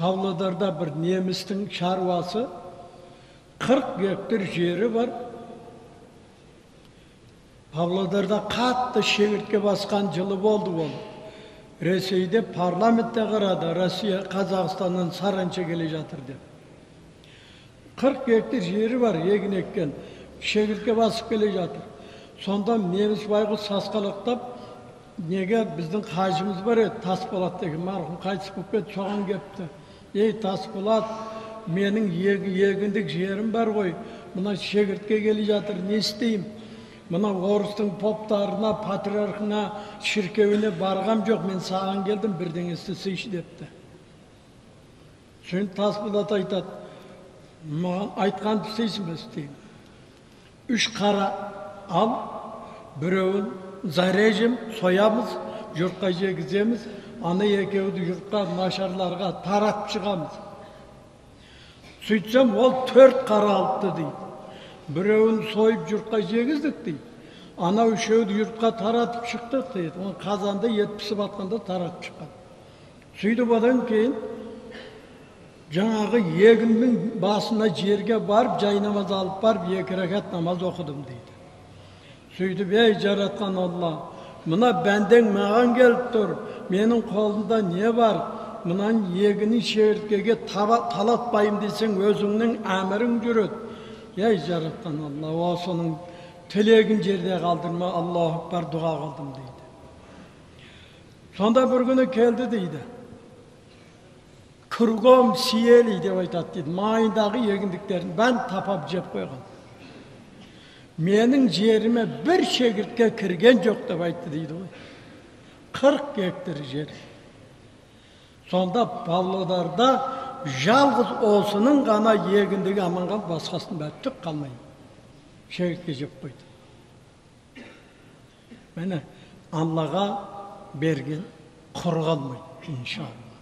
Павлодарда бір немістің шаруасы, 40 гектар жері бар. Павлодарда қатты шегіртке басқан жылы болды ол. Ресейде парламентте қарады, Россия Қазақстаннан саранча келе жатыр деп. 40 гектар жері бар, егін еккен, шегіртке басып келе жатыр. Сонда неміс байғұс сасқалақтап, неге біздің қажымыз бар еді, Тасболат деген марқұм қайтыс болып кетті, соған кепті. Ей, Тасболат, менің егіндік жерім бар ғой, мына шегіртке келе жатыр, не істеймін? Мына орыстың поптарына, патриархына, шіркеуіне барғам жоқ, мен саған келдім, бірдеңе істесейші депті. Сосын Тасболат айтады, маған айтқанды істейсің бе? Істеймін. 3 қара ал, біреуін зарежем, соямыз, жұртқа жегіземіз, ана екеуді жұртқа, нашарларға таратып шығамыз. Сөйтсем, ол 4 қара алыпты дейді. Біреуін сойып жұртқа жегіздік дейді. Ана үшеуді жұртқа таратып шықтық дейді. Оны қазанда ет пісіп атқанда таратып шыққан. Сөйтіп одан кейін жаңағы егіннің басына жерге барып, жай намаз алып барып, 2 ракат намаз оқыдым дейді. Сөйтіп, ей жаратқан Алла, мына бәндең маған келіп тұр, менің қолымда не бар? Мынаның егінін шегірткеге талатпаймын десең, өзіңнің әмірің жүреді. Ей жаратқан Алла, осының тілегін жерде қалдырма, Аллаху акбар дұға қылдым дейді. Сонда бір күні келді дейді. Кругом съели деп айтады дейді. Майындағы егіндіктерін бәрін тапап жеп қойған. Менің жеріме бір шегіртке кірген жоқ деп айтты дейді ғой. 40 гектар жер. Сонда Павлодарда жалғыз осының ғана егіндігі аман қалып, басқасының бәрі түк қалмай шегіртке жеп қойды. Міне, Аллаға берген құр қалмайды, иншалла.